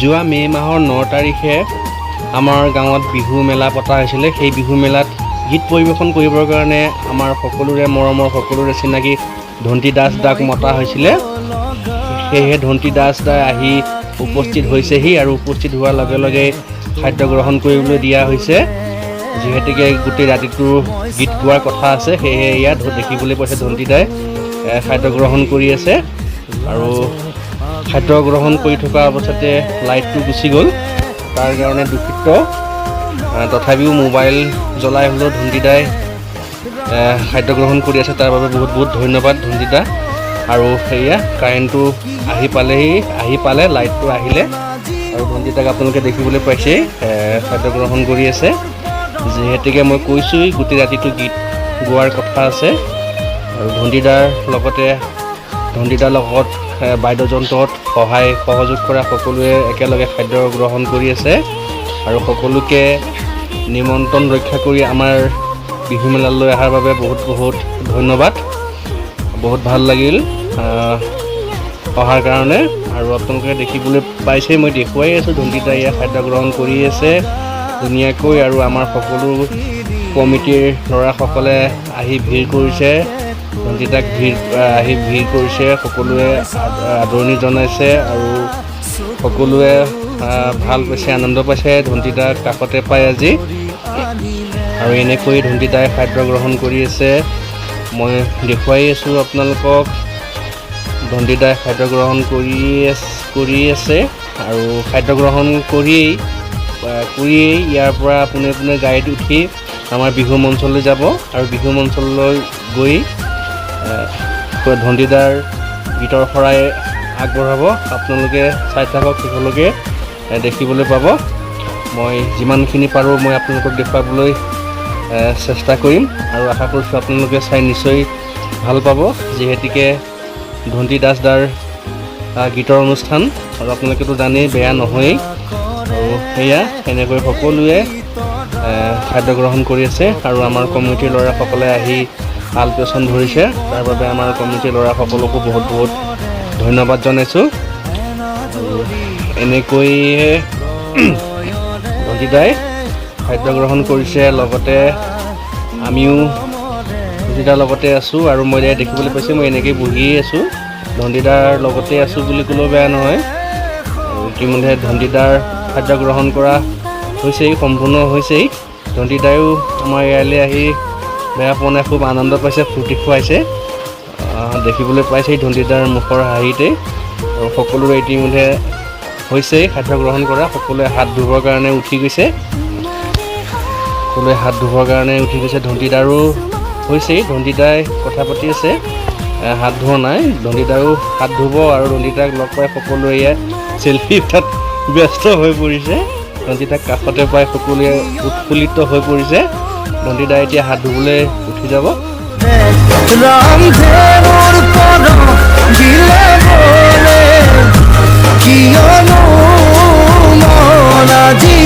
যোৱা মে' মাহৰ 9 তাৰিখে আমাৰ গাঁৱত বিহু মেলা পতা হৈছিলে। সেই বিহু মেলাত গীত পৰিৱেশন কৰিবৰ কাৰণে আমাৰ সকলোৰে মৰমৰ, সকলোৰে চিনাকি ধন্তী দাস দাক মতা হৈছিলে। সেয়েহে ধন্তী দাস দাই আহি উপস্থিত হৈছেহি আৰু উপস্থিত হোৱাৰ লগে লগে খাদ্য গ্ৰহণ কৰিবলৈ দিয়া হৈছে, যিহেতুকে গোটেই ৰাতিটো গীত গোৱাৰ কথা আছে। সেয়েহে ইয়াত দেখিবলৈ পাইছে, ধন্তী দাই খাদ্য গ্ৰহণ কৰি আছে আৰু খাদ্য গ্ৰহণ কৰি থকা অৱস্থাতে লাইটটো গুচি গ'ল, তাৰ কাৰণে দুখিত। তথাপিও মোবাইল জ্বলাই হ'লেও ধন্তী দাই খাদ্য গ্ৰহণ কৰি আছে, তাৰ বাবে বহুত বহুত ধন্যবাদ ধন্তী দা। আৰু সেয়া কাৰেণ্টটো আহি পালেহি, আহি পালে, লাইটটো আহিলে আৰু ধন্তী দাক আপোনালোকে দেখিবলৈ পাইছেই, খাদ্য গ্ৰহণ কৰি আছে। যিহেতুকে মই কৈছোঁৱেই, গোটেই ৰাতিটো গীত গোৱাৰ কথা আছে। আৰু ধন্তী দাৰ লগতে, ধন্তী দাৰ লগত বাদ্যযন্ত্ৰত সহায় সহযোগ কৰা সকলোৱে একেলগে খাদ্য গ্ৰহণ কৰি আছে। আৰু সকলোকে নিমন্ত্ৰণ ৰক্ষা কৰি আমাৰ বিহু মেলালৈ অহাৰ বাবে বহুত বহুত ধন্যবাদ। বহুত ভাল লাগিল অহাৰ কাৰণে। আৰু আপোনালোকে দেখিবলৈ পাইছেই, মই দেখুৱাই আছোঁ, ধন্তী দাই ইয়াত খাদ্য গ্ৰহণ কৰি আছে ধুনীয়াকৈ। আৰু আমাৰ সকলো কমিটিৰ ল'ৰাসকলে আহি ভিৰ কৰিছে ধন্তী দাক, আহি ভিৰ কৰিছে, সকলোৱে আদৰণি জনাইছে আৰু সকলোৱে ভাল পাইছে, আনন্দ পাইছে ধন্তী দাক কাষতে পাই আজি। আৰু এনেকৈ ধন্তী দাই খাদ্য গ্ৰহণ কৰি আছে, মই দেখুৱাই আছোঁ আপোনালোকক। ধন্তী দাই খাদ্য গ্ৰহণ কৰি আছে আৰু খাদ্য গ্ৰহণ কৰিয়েই ইয়াৰ পৰা পোনে পোনে গাড়ীত উঠি আমাৰ বিহু মঞ্চলৈ যাব আৰু বিহু মঞ্চলৈ গৈ ধন্তী দাৰ গীতৰ শৰাই আগবঢ়াব। আপোনালোকে চাই থাকক, শেষলৈকে দেখিবলৈ পাব। মই যিমানখিনি পাৰোঁ মই আপোনালোকক দেখুৱাবলৈ চেষ্টা কৰিম আৰু আশা কৰিছোঁ আপোনালোকে চাই নিশ্চয় ভাল পাব, যিহেতুকে ধন্তী দাস দাৰ গীতৰ অনুষ্ঠান আৰু আপোনালোকেতো জানেই, বেয়া নহয়েই। আৰু সেয়া এনেকৈ সকলোৱে খাদ্য গ্ৰহণ কৰি আছে আৰু আমাৰ কমিটিৰ ল'ৰাসকলে আহি আলপৈচান ধৰিছে, তাৰ বাবে আমাৰ কমিটিৰ ল'ৰাসকলকো বহুত বহুত ধন্যবাদ জনাইছোঁ। আৰু এনেকৈয়ে ধন্তী দাই খাদ্য গ্ৰহণ কৰিছে, লগতে আমিও ধন্তী দাৰ লগতে আছোঁ। আৰু মই এতিয়া দেখিবলৈ পাইছোঁ, মই এনেকৈ বহিয়ে আছোঁ, ধন্তী দাৰ লগতে আছোঁ বুলি ক'লেও বেয়া নহয়। আৰু ইতিমধ্যে ধন্তী দাৰ খাদ্য গ্ৰহণ কৰা হৈছেই, সম্পূৰ্ণ হৈছেই। ধন্তী দায়ো আমাৰ ইয়ালৈ আহি বেয়া পোৱা নাই, খুব আনন্দ পাইছে, ফূৰ্তি খুৱাইছে। দেখিবলৈ পাইছেই ধন্তী দাৰ মুখৰ হাঁহিতেই। আৰু সকলোৰে ইতিমধ্যে হৈছেই খাদ্য গ্ৰহণ কৰা, সকলোৱে হাত ধুবৰ কাৰণে উঠি গৈছে, সকলোৱে হাত ধুবৰ কাৰণে উঠি গৈছে। ধন্তী দাৰো হৈছেই, ধন্তী দাই কথা পাতি আছে, হাত ধোৱা নাই। ধন্তী দাৰো হাত ধুব আৰু ধন্তী দাক লগ পাই সকলোৱে ইয়াত চেলফি উঠাত ব্যস্ত হৈ পৰিছে। ধন্তী দাক কাষতে পাই সকলোৱে উৎফুল্লিত হৈ পৰিছে। ধন্তী দাই এতিয়া হাত ধুবলৈ উঠি যাব। ৰামধেনুৰ পৰশ দিলে মনে, কিয়নো মন আজি